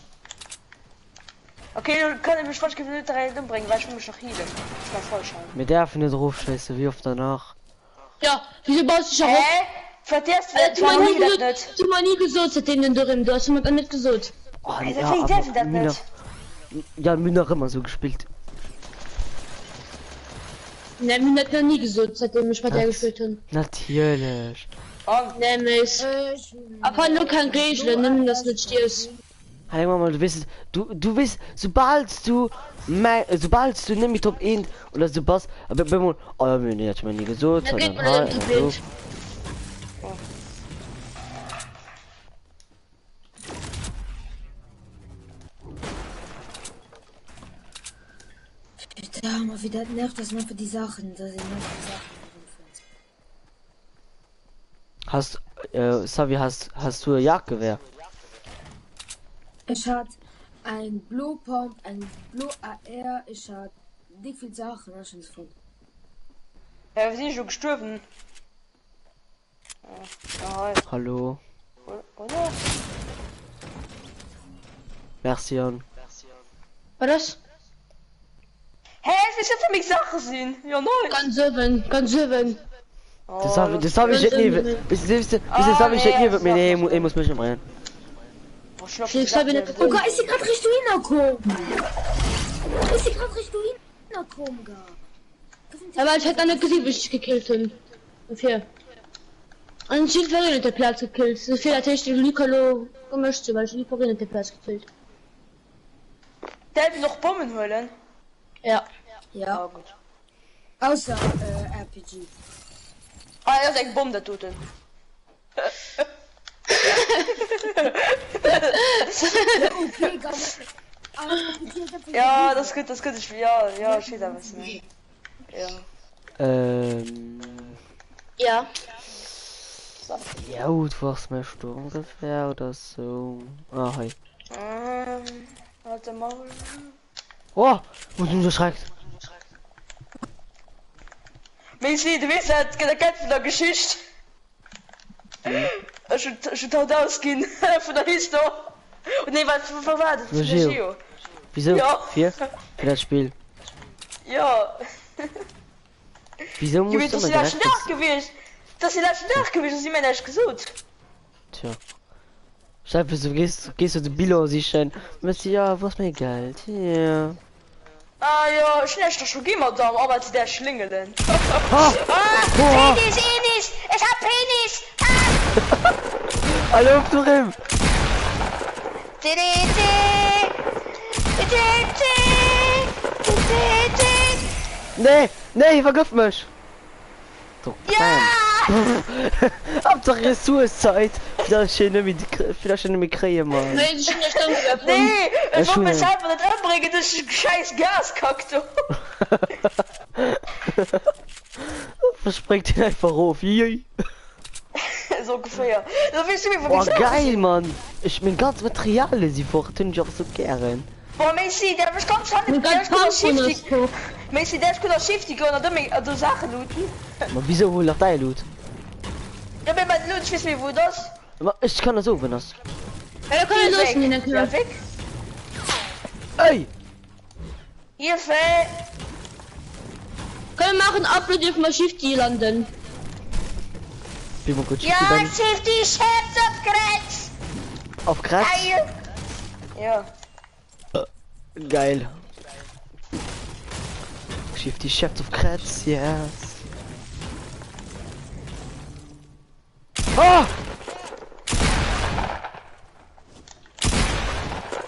Okay, lo kann ech mech falsch net direkt ëmbréngen, well ech wëll mech nach healen. Ech war falsch hei. Mir däerfen net erofschéissen, wéi oft danach? Ja, wieso baust du dich erop? Hä? Wat däerfs du Dat dat? hu mer Warum ni dierf gesot, dat net? dat hu mer ni gesot, seitdem den Dorem do ass, hu mer dat net gesot. Oh, Hä, ja, wéi awer däerf een dat mir net? nach, ja, mir nach ëmmer sou gespillt. Nee, mir hunn dat nach ni gesot, seitdem ech mat där Nat gespillt hunn. natierlech. An? Nee, mais Ech hunn a fannen elo keng eng Reegelen, blo nëmmen dass AR du net stierfs. Hey Mama, du weess, du, du weess, soubal du meng, soubal du net méi Top 1 oder sou bass, op eemol, oh ja, nee, dat hu mer ni gesot, Da an geet dann man net hei ëm an Top dann do. 1. Putain, ma wéi dat nervt, dass een einfach déi Saachen, dass een einfach déi Saachen erëmfënnt. Hast, äh, Savi, hast, hast du e Jagdgewehr? Ech hat eng blo Pump, eng blo AR, ech hat déck vill Saachen an ech hunn se fonnt. Hä, wéi sinn ech elo gestuerwen? Ah, hei. Hallo. Oder? Merci, Jan. Wat ass? Hä, ech weess net wou meng Saache sinn. Jo nice. Ganz uewen, ganz uewen. De Savi, de Savi Ganz steet niewe, uewen. bis, bis, bis de Ah, Savi steet nee, niewent mir, nee, e muss mech ëmbréngen. Fir Xavier net Oh Gott, ech si grad richt dohinner komm. Ech si grad richt dohinner komm, ga. Ja, well ech hat nach net gesinn, wéi ech dech gekillt hunn. Dofir. An ech jiddwereen huet der Plaz gekillt. Dofir dat heescht, de Luc elo gemëscht sinn, well ech hu jiddwereen op der Plaz gekillt. Däerf een och Bommen huelen? Ja. Ja. Ah, gutt. Ausser äh, RPG. Ah, dat ass eng Bomm, dat doten. Okay, ganz. Ah, RPG ass einfach Ja, dat ass gutt, dat ass gutt. Ech, ja, ja, ech weess awer, wat s de mengs. Ja. Ähm. Ja. Ja, gut, wo ass mein Sturmgewehr oder so? Ah, hei. Ähm, warte mal. Oh, wo sind erschreckt? Messi, du weess dat gëtt erkennt vun der Geschicht. Ech hunn ech hunn d'Haut ausginn vun der Histo. Oh nee, wat vu war dat? Vun der Geo. Geo. Wieso? Ja. Fir? Fir dat Spill. Ja. Wieso Jo, mee musst du dat ass immer de leschten direkt Dag das... gewiescht. Dat ass de leschten Dag gewiescht, dat si mir näischt gesot. Tja. Stell dir vor, du gehst, gehst du de Bilan sichen. Messi, ja, wo ass mein Geld? Hier. Ah jo, ech hunn Iech der scho gi, Madame. Oh, wat si där Schléngelen. Ah! Ah! Boah! Penis, Enis! Ech hab Penis! Ah! Hallo, Durim! Nee, nee, vergëff mech! So, bam. Haaptsaach Ressourcezeit, fir dass ech hien net méi, fir dass ech hien net méi kréie, Mann. Nee, ech hunn dech ëmgeworfen. Nee, ech Ech wollt hunn mech en. selwer net ëmbréngen duerch de schäiss Gaskack do. Verspréngt hien einfach erof, jei. Esou ongeféier. Da weess du méi wou Oh meng Saache geil, sinn. Mann! Ech, meng ganz Materialie si fort, hunn ech och sou gären. Boah Macy, därf ech ganz hannen, Meng därf ganz ech gutt als Pamphon Shifty, ass fort. Macy, därf ech gutt als Shifty goen an do meng, an do Saachen looten? Ma wieso hol nach däi Loot? Ja mee mäin Loot, ech weess méi wou et ass. Ma ech kann der soen wou en ass. Ja, da kann Hier een weg, losgehen, ja dann weg. Ey! Hier weg. Können wir machen, Upload dürfen wir Shifty landen. Wie man gut Ja, Shifty dann Shifty Chefs auf Kretz. auf Kretz. Geil. Ja. Geil. Shifty Chefs auf Kretz, yes. Ah!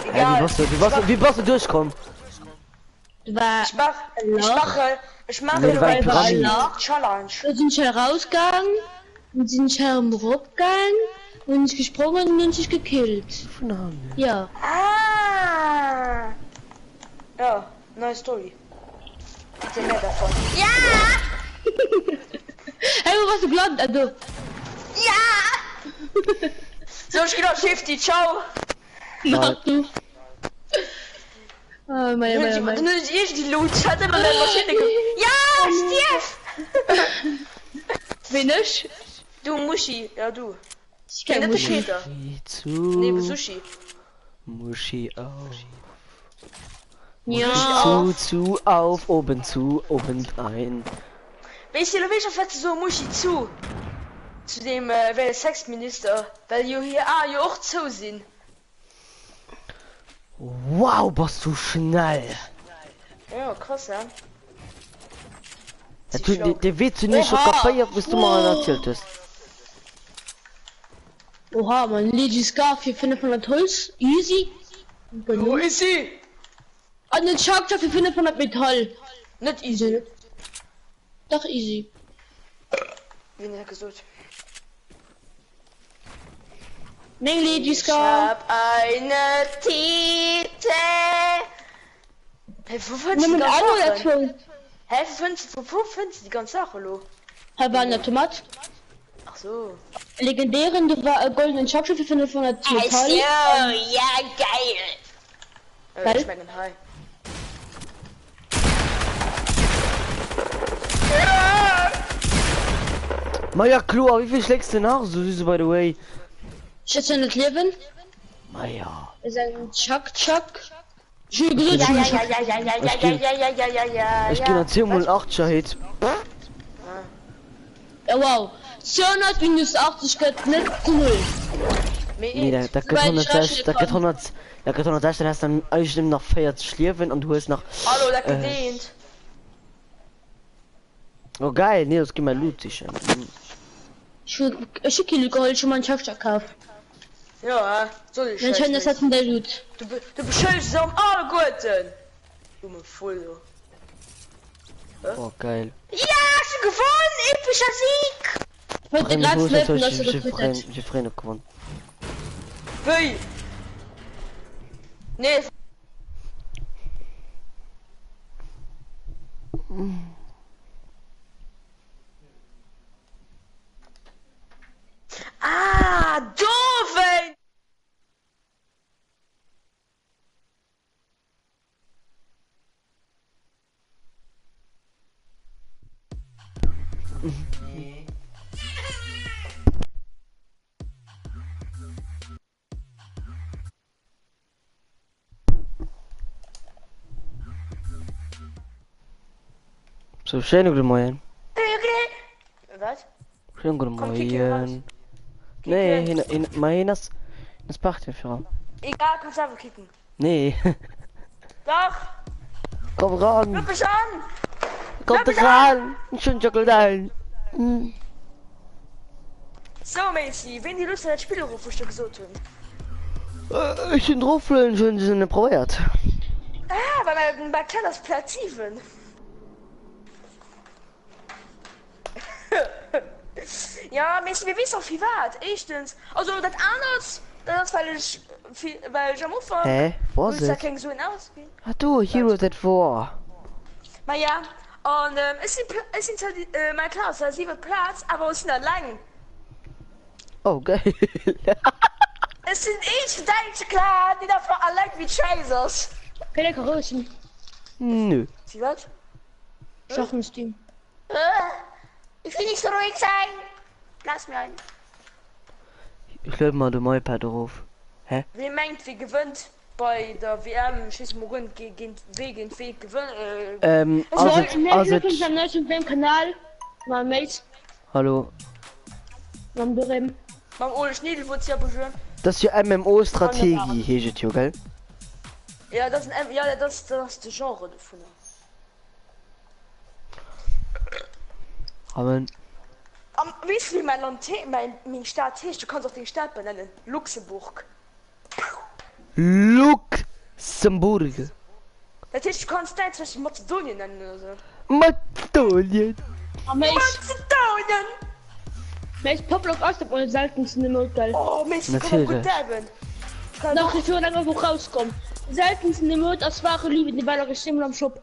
Hä, wie Egal. bass du, wie bass du, wie bass du duerchkomm? War Ich mach, ich Loch. mache, ich mache Nee, war eng eine Pyramid. Challenge. Da sind ich rausgegangen und sind ich herumgegangen und ich gesprungen und sich gekillt. Vun hannen. Ja. Ah. Ja, neue Story. Bitte mehr davon. Ja! Hey, wo warst du gelandet? Also, Ja! So, ich geh auf Shifty, ciao! mach du. Oh, meine, meine, meine. Dann ich die Loot, hat immer meine Maschine ge Ja, stierf! Wen ich? Du Muschi, ja du. Ich Nee, kenn net de Muschi. Peter. Muschi zu. Nee, Sushi. Muschi auf. Ja. Zu, zu, auf, oben zu, oben ein. Weess de lo wierklech wat ze soe Muschi zu zu deem wéi Sexminister, well jo hir Ae jo och zou sinn. Wow, bass du schnell! Jo, krass he? Dat hunn déi, dee Witz hunn ech scho kapéiert wous du mer en erzielt hues. Oha, man Lady Scar fir 500 Holz, easy. Jo, easy! An den Chuck fir 500 Metall. Net easy. Dach easy. Wien huet dat gesot? Meng Lady Ich Scar. hab eine Tite. Hey, wo fënns du Nëmmen déi ganz eng oder Saachen? zwou? Hä, wo fënns du, wo fënns du déi ganz Saache lo? Hei war en Automat. Ach so. Legendären, do war e goldenen Chuck fir 500 Ach Metall. so, ja geil. Äh, Geil. ich mengen hei. Ma ja kloer, wéivill schlécks de nach esou süse by the way? Ech hat net liewen. Ma ja. Ass eng Chuck Chuck. Ech hu jo gesot, ech hunn Ja, e ja, Chuck. ja, ja, ja, Ech ja, ginn, ja, ja, ja, ja, ja, ech ginn ja. an 10 mol Was? 8 Hit. Ja wow. 200 minus 80 gëtt net zu null. Mee Nee, eent. dat, dat gëtt Souwäit ech 160, rechne dat gëtt kann. 100, dat gëtt 160, dann has de eigentlech nëmmen nach 40 Liewen an du hues nach, Hallo, dat gëtt äh, eent. oh geil, nee, das gi mer Loot sichen. Ech hu ech hu kee Loot geholl, ech hu mer en Chuck Chuck kaf. Ja, soll ich Anscheinend Scheiß ass dat nicht. vun der Loot. Du, be du beschëllegst se am alleguerten. Dumme Vull, du. Oh geil. Ja, ech hu gewonnen! Epescher Sieg! Huet de Brenn, Glatz wo ist net natürlich dass du Jeffrey, getötet. Jeffrey noch gewonnen. Wéi? Nee. Ah, dowéinst! So, schönen guten Morgen. Wat? Schönen guten Komm, kick ihn raus. Morgen. Kick Nee, ihn. hin, hin, mal hin, das, das Party für. Egal, kannst einfach kicken. Nee. Dach! Komm ran! Look mich an! Kommt Look mich an! ran! Schön Schokolade! So, Macy, wen die Lust hat, Spiele ruf, wo ich dir gesagt habe. Äh, ich bin drauf, schon sind probiert. Ah, weil mein, mein Kleiner ist Platz 7. Ja, Macy, wir wissen auch viel was. Erstens, also das anders, das ist, weil ich, viel, weil ich am Anfang, Hä? Was da ist? kein so ausgehen. Ah du, Heroes at War. Ma ja, und ähm, es sind, es sind zwar die, äh, mein Klaus, da sieben Platz, aber es sind allein. Oh, geil. Es sind ich, dein klar, die davor allein wie Chasers. Kei lecker Rousen. Nö. Sie was? Sachen Steam. Äh, ich will nicht so ruhig sein. Lass mir ein. Ich lade mal den iPad drauf. Hä? Wie meint, wie gewinnt bei der WM schießt morgen gegen W gegen W gewinnt? Äh, Ähm, Also, also, mir also, übrigens am neuesten beim Kanal. Mein Mates, hallo. mam Dorem. beim Ole Schniedel wurde ja beschwören. Das ist ja MMO-Strategie, hier ist es, gell? Ja, das ist ein, ja, das, das ist das Genre davon. Aber Am, weißt du, wie mein Land, mein, mein Staat heißt? Du kannst auch den Staat benennen. Luxemburg. Luxemburg. Das heißt, du kannst dein zum Beispiel Mazedonien nennen oder so. Mazedonien. Am Mates, Mazedonien! Mates Poplock ass op ohne seltensten Emote geil. Oh, Mist, komm mal gut Natürlich. dabben. Ich kann Nach doch. wie vor lange wo rauskommen. Seltensten Emote ass wahre Liebe, die war doch immer am Shop.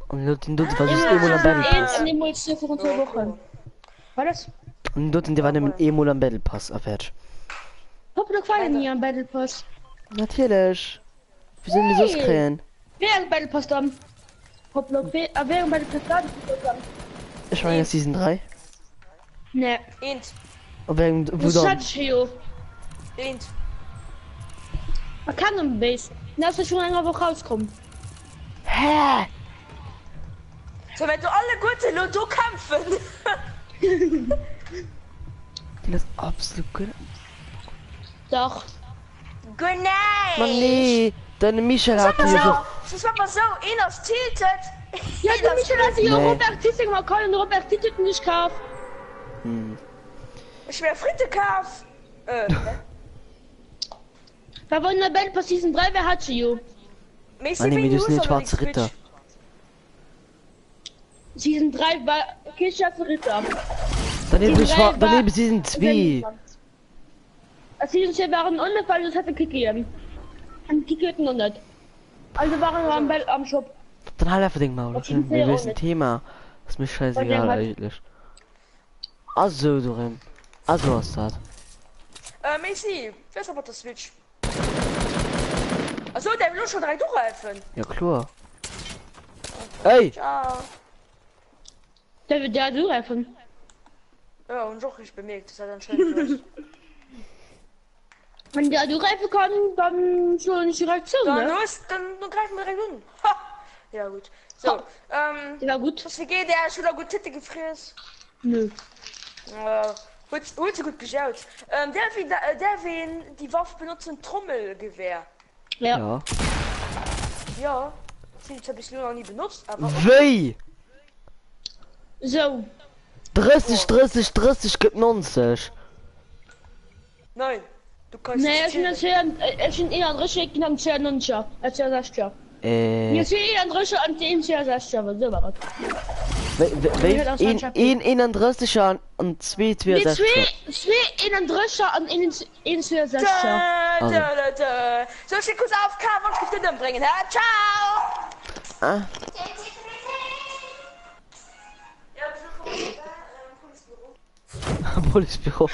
Und dort, dort war das Emo am Battle Pass. Eins Emote vor zwei Wochen. War das? Und dort die war nämlich Emo am Battle Pass erfährt. Poplock war ja nie am Battle Pass. Natürlich. Wir sind wir sonst Hey. kriegen. Wer am Battle Pass dann? Poplock, wer, äh, wer am Battle Pass dann? Poplock dann? Ich meine Season 3. Nee. Eins, Und wegen, wo Das dann? hat ich hier. eins. A Cannon Base, den ass jo schon enger Woch rauskomm. Hä? So, wenn du alle Gurte lo do kämpfen. Den ass absolut guer net. Dach. Good night. Ma nee, den Michel hat Sag jo mal scho. so, sag mal so, een ass tilted. Ja, een de ass Michel hat jo Nee. Robert Tissing mal kann den Robert Titel nicht kaf. Hm. Ech wär Fritte kaf. Äh, hä? War wann der Band pass Season 3 wer hat sie jo. Mee Ah si nee, wéi mee du du sinn den hues schwarze allerdings Ritter. Twitch. Season 3 war okay, schwarze Ritter. Dann eben Season 3 schwa dann war eben Season 2. Season 2 waren ohne Fall, das hatte Kiki. An Kiki hat noch nicht. Also waren wir am, Bell, am Shop. Dann halt einfach deng Maul, Auf okay? jeden Mir Fall auch wissen nicht. Thema. Ist mir Bei dem scheißegal hat eigentlich. Also, du Rem. Also was dat. Äh, Messi, wer ist aber der Switch? Also, der will schon direkt ugreifen. Ja kloer. Ey! Ciao. Der wird ja zugreifen. Ja, und doch ich bemerkt, das hat anscheinend los. Wenn der zugreifen kann, dann schon nicht direkt zu, Dann ne? los, dann, dann greifen wir direkt an. Ha! Ja, gut. So, Ha. ähm, Der war gut. was wie geht der? Schon da gut Titte gefriert. Nö. Äh, huet, huet se gut gejaut. Ähm, der wie, der, der wen die Waff benutzen Trommelgewehr. Ja. Ja. Ja, sie habe ich noch nie benutzt, aber okay. Wéi? So. 30, 30, 30 gëtt 90. Nein, du kannst Nee, nicht ich bin zählen. ich bin 31 an 92. Äh, 62. Äh. Ich bin 31 an 62, aber so war das. Wéi, wéi, Ich een, een 31er an, an zwee Nee, 62er. zwei, zwei 31 an 61. Da, Also. da, da, da. So, ich geh kurz auf K, und ich den umbringen. Ja, ciao! Ah. Ja, ähm, Policebüro.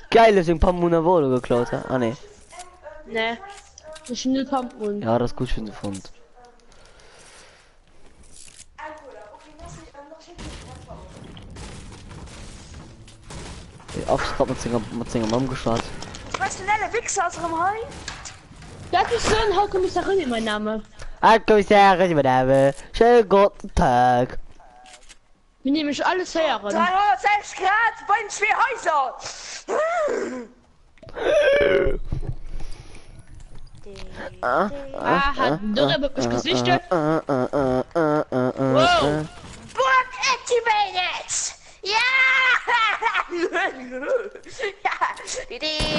Geil, deswegen Pamuna Volo geklaut, hä? Ah nee. Nee. Ich bin nur Pampen. Ja, das ist gut für den Fund. Oft grad mat senger mat senger Mamm geschwat. Professionelle Wichser aus ihrem Heim. Das ist so ein Hauptkommissarin, mein Name. Herr Kommissarin, mein Name. Schönen guten Tag. Wir nehmen mich alles her. 360 Grad bei den zwei Häuser. Ah, Ah, hat Dürre wirklich gesichtet. ah, ah, ah, ah, ah, ah, Wow. ah. Burg activated! Ja!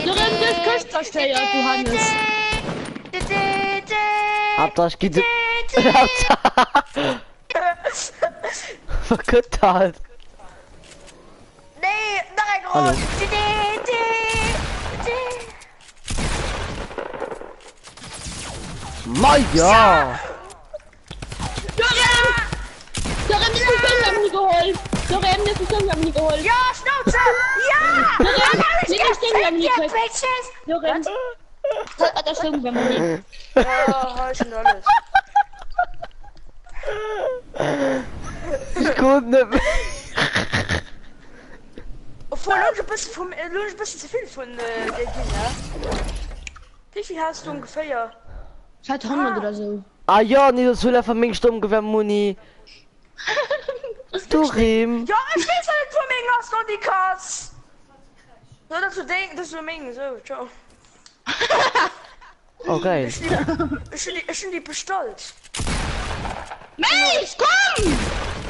Dürre, das Küstensteher, du Hannes. Habt euch geht. Vergëtt Nee, nach ein Hallo. Grund! Maja! Dürre, Dürre, das ist Stunde geholt. Dürre, das ist Stunde geholt. Ja, Schnauze! Ja! Dürre, das ist Stunde Ja, geholt. Bitches! Dürre, hat das Stunde geholt. Ja, schon alles. Ich konnte net méi. Obwohl, lohnt ein bisschen, vom, äh, lohnt ein bisschen zu viel von äh, der Ding, ne? Wie viel hast du ungefähr? Ich hatte 100 oder so. Ah ja, nee, das will einfach meng Stummgewehr Muni. Du Rem. Ja, ich weiß nicht von mir, hast du die Katz! So, dass du denkst, dass du Ming, so, ciao. Oh geil. Ich bin die, ich bin die bestolz. Mace, komm!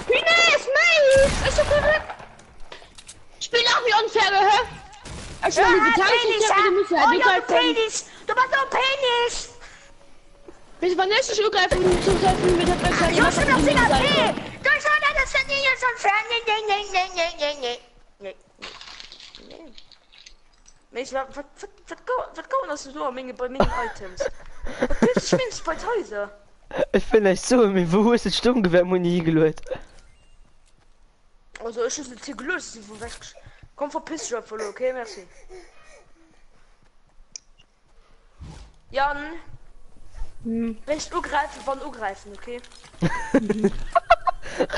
Hünes, Mace! Ist doch verrückt! Ich bin auch wie unfair, hä? Ich will die Details nicht, du musst ja Oh ja, du angreifen. Penis! Du machst doch Penis! Wir waren nicht angreifen, um zu treffen, mit der besser. Ja, schon auf den AP! Du schon, das ist nicht schon fern. Nee, nee, nee, nee, nee, nee, nee. Nee, nee. Mensch, was, was, was, was, was go hast du so Menge bei meinen Items? Was bist du bei Häuser? Ich bin echt so, mir wo ist das Stummgewehr Muni geluet? Also, ich ist ein gelöst, sie weg. Komm, verpiss dich einfach, okay, merci. Jan. Hm. Recht ugreifen, wann ugreifen, okay?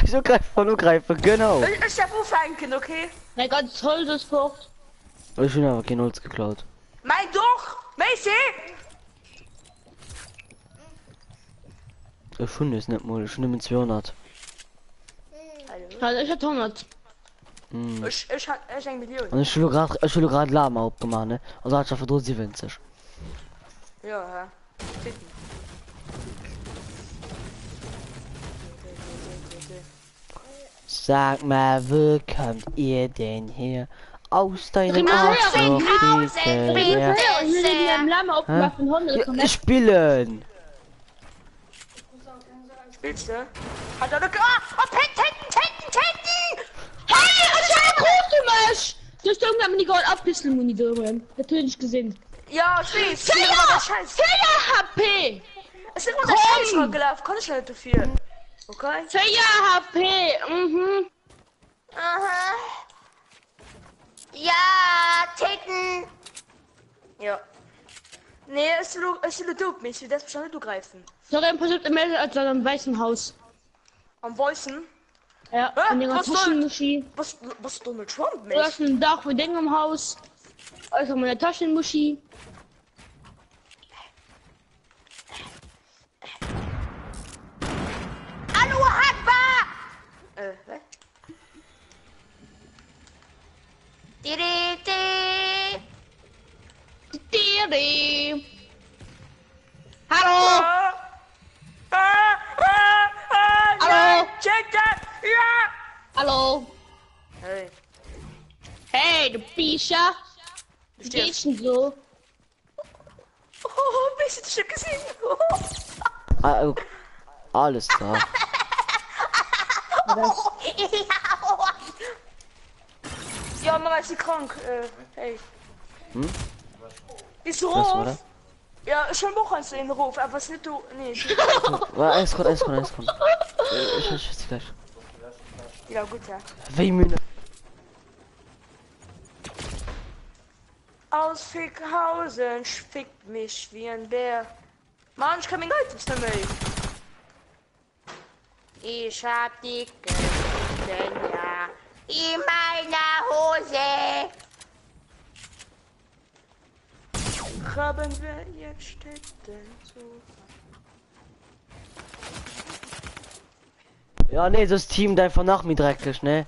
So greifen von ugreifen, genau. Ich, ich darf aufhängen, okay? Mein Gott, toll, das Sport. Ich bin aber kein Holz geklaut. Mäin doch! Messi! Ech hunn es net mol, ech hunn nëmmen 200. Also ech hat 100. Mm. Ech, ech hat ech eng Millioun. An ech hu lo grad, ech hu lo grad Lama opgemaach, ne? Also hat ech der virdru 70. Ja, hä? Titten. Sag mal, wo kommt ihr denn her? Aus deinem Arschloch, bitte her. Hä? Spillen! Spillst du? Hat er ah, oh, Titten, Titten, Titten! Hey, ech krus du mech! Du hast irgendwann die Gold Abpistolmuni drin. Dat hunn ech gesinn. Ja, ich weiß. 4 HP! Es sind immer der Scheiß gelaufen. Kann ich nicht dafür. Okay. 4 HP! Mhm. Aha. Ja, Titten. Ja. Nee, es ist nur doof, mich. Du darfst mich nicht angreifen. Sorry, pass auf, mehr als am Weißen Haus. Am Weißen? Ja, Hä? an ihrer Was soll- Taschenmuschi. Was, was Donald Trump Du mich? hast ein Dach mit Ding im Haus. Also meine Taschenmuschi. Hallo, Akbar! Äh, was? Di, di, Diri. Hallo! Ah, ah, ah, ah, Hallo? nein, Chicken! Ja! Hallo! Hey, Hey, du Bischer! du Wie geht's stirbst. denn so? Oh, bist du schon gesehen? Ah, okay. Alles klar. Ja, Mama ist sie krank. Äh, hey. Hm? Bist du Was, ruf? oder? Ja, schon Woche hast du den Ruf, aber was nicht du. Nee, ich- Warte, eine Sekunde, eine Sekunde, eine Sekunde. Äh, Ich, ich, ich gleich. ja, gut, ja. Wéi Mühne. Aus Fickhausen fickt mich wie ein Bär. Mann, ich kann mir Items nicht mehr. Ich hab die gefunden, ja. In meiner Hose. Graben wir jetzt Städten zu. Ja, nee, das Team einfach nach mir dreckig, ne?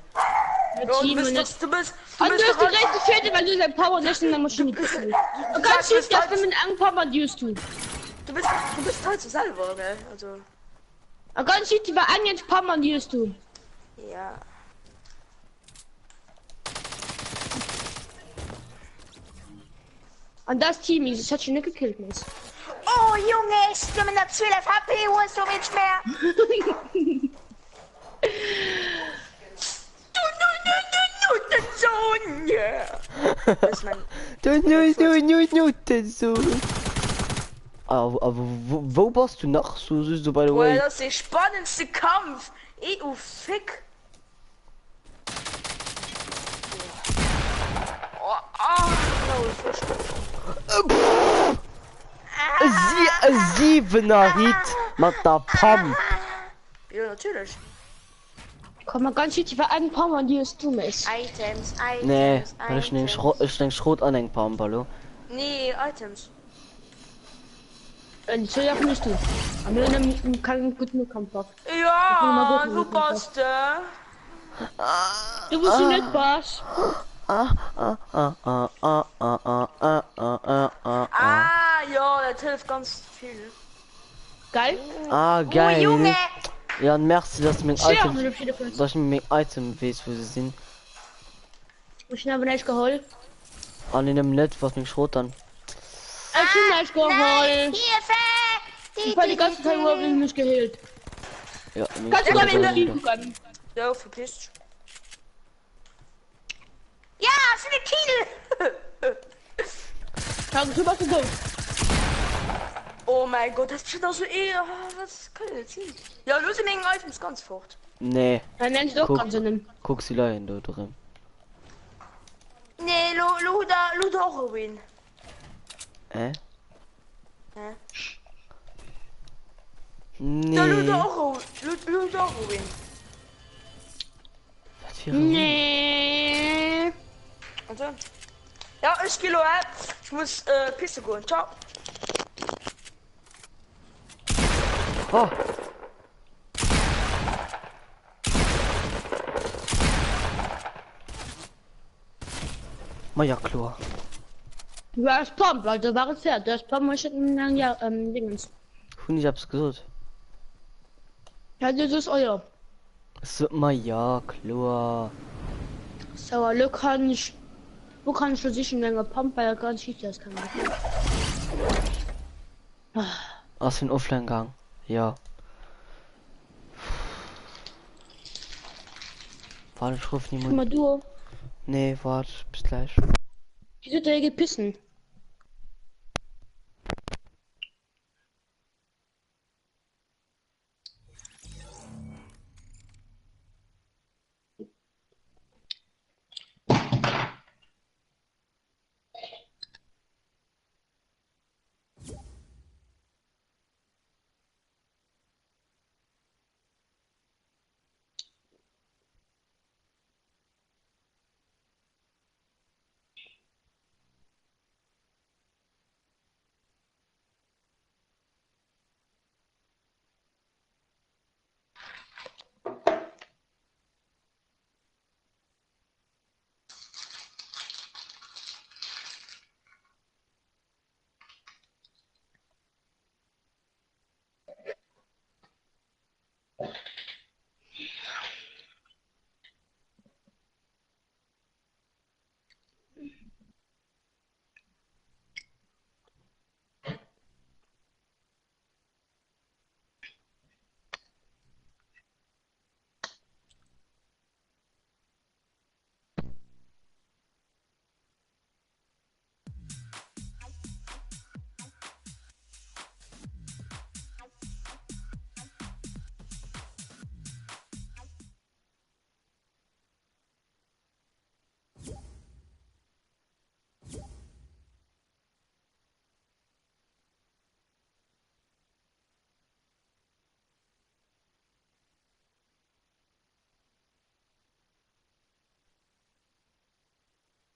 Ja, du Team bist und doch, du bist, du Und du bist hast doch, die rechte Fehde, weil du dein Power nicht in der Maschine bist. Du kannst bist nicht, dass halt- du mit einem Power used to. du bist, du bist halt so selber, gell? Also, Du kannst nicht über einen Power used to. ja. Und das Team ist, es hat schon nicht gekillt, Miss. Oh, Junge, ich bin mit einer 12 HP, holst du mich mehr? Du, du, du, du, du, Sohn, yeah. Das ist mein, Du, du, du, du, du, du, so. Aber, aber wo, wo bist du noch so, so, so by the Boah, way? das ist der spannendste Kampf. EU Fick. Oh, ah, no, ich verstehe. Sie, siebener Hit mit der Pump. Ja, natürlich. Komm mal ganz wichtig, war ein Power used to, Miss. Items, Items, Nee, weil ich nehme Schrot, ich nehm Schrot an eng Pump, hallo. Nee, Items. Und so ja, nicht du. Aber dann kann gut nur Kampf auf. Ja, du passt. Du bist ah. nicht was. Ah, ah, ah, ah, ah, ah, ah, ah, ah, ah, ah. Ah, ja, das hilft ganz viel. Geil. Ah, geil. Oh, Junge! Ja, merci, dass du mein Sehr, Item, mit dem Telefon. dass ich mein Item weiß, wo sie sind. Ich habe nicht geholt. An in dem Netz, was mich Schrot an. Ich habe nicht geholt. Hilfe! Ich war die ganze Zeit überhaupt nicht mich geheilt. Ja, mir Kannst du Schrot mal in an den wieder. gucken? Ja, verpiss dich. Ja, ist eine Kiel! Schau, du bist so. Oh mein Gott, das ist schon so eh. Oh, was kann ich jetzt hin? Ja, los in den Items ganz fort. Nee, Dann nennst du doch Guck. ganz einen. guck sie leiden da drin. Nee, lo, lo, da, lo, da auch win. Äh? Hä? Da, lo, Nee. da auch, lo, lo, da auch win. Was für ein Nee. Also. Ja, ech gi lo, hä? Ech muss äh, pisse goen. Ciao. Oh! Ma ja kloer. Du hast Pump, also war es fair. Du hast Pump, ich hätte einen ja, ähm, Dingens. Hunn ech eppes gesot? Ja, das ist euer. So, ma ja kloer. So, lo kann ich. Wo kann ich lo sichen enger Pump bei der ganz schief das kann. Ass en offline gang? Ja. Warte, ich ruf Guck niemand. mal du. Nee, warte, bis gleich. Wieso der geht pissen?